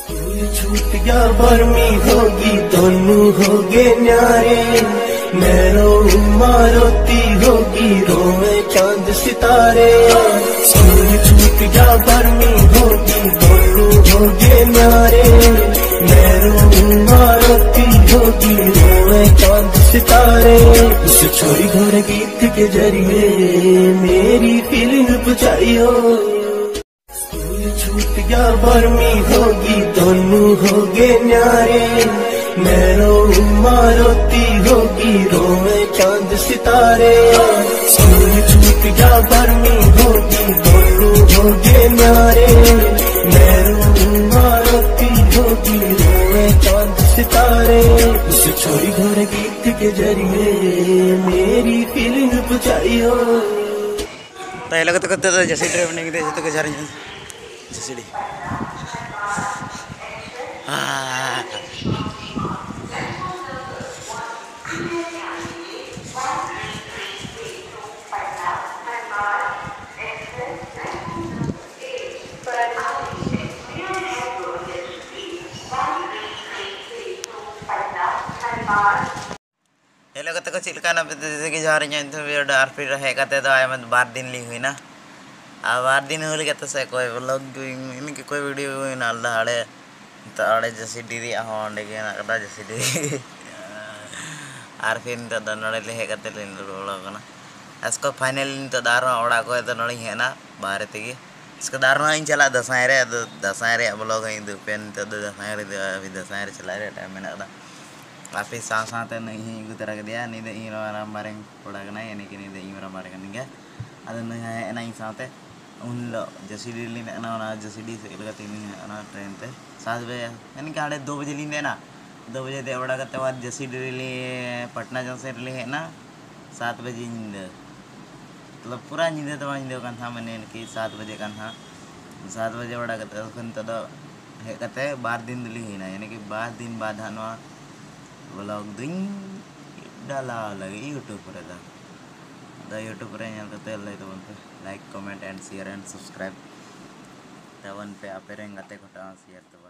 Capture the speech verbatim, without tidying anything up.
सूरज छूट गया, बर्मी होगी, दोनों हो गए न्यारे। मैं रोऊं माँ रोती होगी, रोवे चांद सितारे। सूरज छूट गया, बर्मी होगी, दोनों हो गए न्यारे। मैं रोऊं माँ रोती होगी, रोवे चांद सितारे। इस छोरी घोर गीत के जरिए मेरी फीलिंग बुझाइयो। स्कूल छूट गया, बर्मी होगी, दोनों हो गए न्यारे। मैं रोऊं माँ रोती होगी, रोवे चांद सितारे। स्कूल छूट गया, बर्मी होगी, दोनों हो गए न्यारे। मैं रोऊं माँ रोती होगी, रोवे चांद सितारे। उस छोरी घोर गीत के जरिए मेरी फीलिंग बुझाइयो। ᱛᱟᱭ ᱞᱟᱜᱟ ᱛᱟᱠᱚ ᱛᱮᱫᱚ ᱡᱟᱹᱥᱤ ᱰᱨᱟᱭᱵᱷ ᱱᱤᱭᱟᱹ ᱜᱮ ᱡᱚᱛᱚ ᱠᱚ ᱡᱷᱟᱨ ᱧᱚᱜ ᱡᱟᱹᱥᱤ ᱰᱤ᱾ ᱦᱮᱞᱳ ᱜᱟᱛᱮ ᱠᱚ, ᱪᱮᱫ ᱞᱮᱠᱟ ᱦᱮᱱᱟᱜ ᱯᱮ? ᱡᱮᱭᱥᱮ ᱠᱤ ᱡᱚᱦᱟᱨ, ᱤᱧᱟᱹᱜ ᱧᱩᱛᱩᱢ ᱵᱤᱭᱚᱰ ᱟᱨ ᱯᱷᱤᱨ ᱦᱮᱡ ᱠᱟᱛᱮ ᱫᱚ ᱟᱭᱢᱟ ᱵᱟᱨ ᱫᱤᱱ ᱞᱤᱧ ᱦᱩᱭᱱᱟ᱾ ᱟᱨ ᱵᱟᱨ ᱫᱤᱱ ᱦᱩᱭ ᱞᱮᱠᱟ ᱛᱮ ᱥᱮ ᱚᱠᱚᱭ ᱵᱞᱚᱜ ᱫᱚ ᱤᱧ ᱤᱱᱟᱹ ᱜᱮ ᱚᱠᱚᱭ ᱵᱷᱤᱰᱤᱭᱳ ᱦᱩᱭᱱᱟ ᱟᱞᱫᱟ ᱟᱲᱮ᱾ ᱱᱤᱛᱚᱜ ᱟᱲᱮ ᱡᱟᱹᱥᱤ ᱰᱤ ᱨᱮᱭᱟᱜ ᱦᱚᱸ ᱚᱸᱰᱮ ᱜᱮ ᱦᱮᱱᱟᱜ ᱠᱟᱫᱟ, ᱡᱟᱹᱥᱤ ᱰᱤ᱾ ᱟᱨ ᱯᱷᱤᱨ ᱱᱤᱛᱚᱜ ᱫᱚ ᱱᱚᱰᱮ ᱞᱤᱧ ᱦᱮᱡ ᱠᱟᱛᱮ ᱞᱤᱧ ᱫᱩᱲᱩᱵ ᱵᱟᱲᱟ ᱟᱠᱟᱱᱟ᱾ ᱟᱥ ᱠᱚ ᱯᱷᱟᱭᱱᱮᱞ ᱱᱤᱛᱚᱜ ᱫᱚ ᱟᱨᱦᱚᱸ ᱚᱲᱟᱜ ᱠᱚᱨᱮ ᱫᱚ ᱱᱚᱰᱮᱧ ᱦᱮᱡ ᱮᱱᱟ ᱵᱟᱦᱨᱮ ᱛᱮᱜᱮ᱾ ᱤᱥᱠᱮ ᱵᱟᱫ ᱟᱨᱦᱚᱸ ᱤᱧ ᱪᱟᱞᱟᱜ ᱫᱟᱸᱥᱟᱭ ᱨᱮ, ᱟᱫᱚ ᱫᱟᱸᱥᱟᱭ ᱨᱮᱭᱟᱜ ᱵᱞᱚᱜ ᱦᱚᱸᱧ ᱩᱫᱩᱜ ᱟᱯᱮᱭᱟ᱾ ᱱᱤᱛᱚᱜ ᱫᱚ ᱫᱟᱸᱥᱟᱭ ᱨᱮ, ᱫᱟᱸᱥᱟᱭ ᱨᱮ ᱪᱟᱞᱟᱜ ᱨᱮᱭᱟᱜ ᱴᱟᱭᱤᱢ ᱢᱮᱱᱟᱜ ᱠᱟᱫᱟ᱾ ᱟᱯᱮ ᱥᱟᱶ ᱥᱟᱶᱛᱮ ᱱᱩᱭ ᱦᱚᱸᱧ ᱟᱹᱜᱩ ᱛᱚᱨᱟ ᱠᱮᱫᱮᱭᱟ᱾ ᱱᱩᱭ ᱫᱚ ᱤᱧ ᱢᱟᱨᱟᱝᱵᱟ ᱨᱮᱱ ᱠᱚᱲᱟ ᱠᱟᱱᱟᱭ, ᱭᱟᱱᱤ ᱠᱤ ᱱᱩᱭ ᱫᱚ ᱤᱧ ᱢᱟᱨᱟᱝᱵᱟ ᱨᱮᱱ ᱠᱟᱱ ᱜᱮᱭᱟ᱾ ᱟᱫᱚ ᱱᱩᱭ ᱦᱚᱸ ᱦᱮᱡ ᱮᱱᱟ ᱤᱧ ᱥᱟᱶᱛᱮ᱾ ᱩᱱ ᱦᱤᱞᱳᱜ ᱡᱟᱹᱥᱤᱰᱤ ᱨᱮᱞᱤᱧ ᱦᱮᱡ ᱮᱱᱟ, ᱚᱱᱟ ᱡᱟᱹᱥᱤᱰᱤ ᱥᱮᱫ ᱞᱮᱠᱟᱛᱮ ᱤᱧ ᱦᱮᱡ ᱮᱱᱟ ᱴᱨᱮᱱ ᱛᱮ ᱥᱟᱛ ᱵᱟᱡᱮ, ᱭᱟᱱᱤ ᱠᱤ ᱦᱟᱸᱰᱮ ᱫᱩ ᱵᱟᱡᱮ ᱞᱤᱧ ᱫᱮᱡ ᱮᱱᱟ᱾ ᱫᱩ ᱵᱟᱡᱮ ᱫᱮᱡ ᱵᱟᱲᱟ ᱠᱟᱛᱮ ᱟᱵᱟᱨ ᱡᱟᱹᱥᱤᱰᱤ ᱨᱮᱞᱤᱧ, ᱯᱟᱴᱱᱟ ᱡᱚᱝᱥᱚᱱ ᱨᱮᱞᱤᱧ ᱦᱮᱡ ᱮᱱᱟ ᱥᱟᱛ ᱵᱟᱡᱮ ᱧᱤᱫᱟᱹ᱾ ᱢᱚᱛᱞᱚᱵ ᱯᱩᱨᱟᱹ ᱧᱤᱫᱟᱹ ᱫᱚ ᱵᱟᱝ ᱧᱤᱫᱟᱹ ᱠᱟᱱ ᱛᱟᱦᱮᱸᱫ, ᱢᱟᱱᱮ ᱭᱟᱱᱤ ᱠᱤ ᱥᱟᱛ ᱵᱟᱡᱮ ᱠᱟᱱ ᱛᱟᱦᱮᱸᱫ᱾ ᱥᱟᱛ ᱵᱟᱡᱮ ᱵᱟᱲᱟ ᱠᱟᱛᱮ ᱛᱚᱠᱷᱚᱱ ᱱᱤᱛᱚᱜ ᱫᱚ ᱦᱮᱡ ᱠᱟᱛᱮ ᱵᱟᱨ ᱫᱤᱱ ᱫᱚᱞᱤᱧ ᱦᱩᱭᱱᱟ, ᱭᱟᱱᱤ ᱠᱤ ᱵᱟᱨ ᱫᱤᱱ ᱵᱟᱫ ᱦᱟᱸᱜ ᱱᱚᱣᱟ ᱵᱞᱚᱜ ᱫᱚᱧ ᱰᱟᱞᱟᱣ ᱞᱟᱹᱜᱤᱫ YouTube ᱨᱮᱫᱚ᱾ ᱟᱫᱚ YouTube ᱨᱮ ᱧᱮᱞ ᱠᱟᱛᱮ ᱞᱟᱹᱭ ᱛᱟᱵᱚᱱ ᱯᱮ, like, comment and share and subscribe ᱛᱟᱵᱚᱱ ᱯᱮ, ᱟᱯᱮ ᱨᱮᱱ ᱜᱟᱛᱮ ᱠᱚ ᱴᱷᱮᱱ ᱦᱚᱸ share ᱛᱟᱵᱚᱱ᱾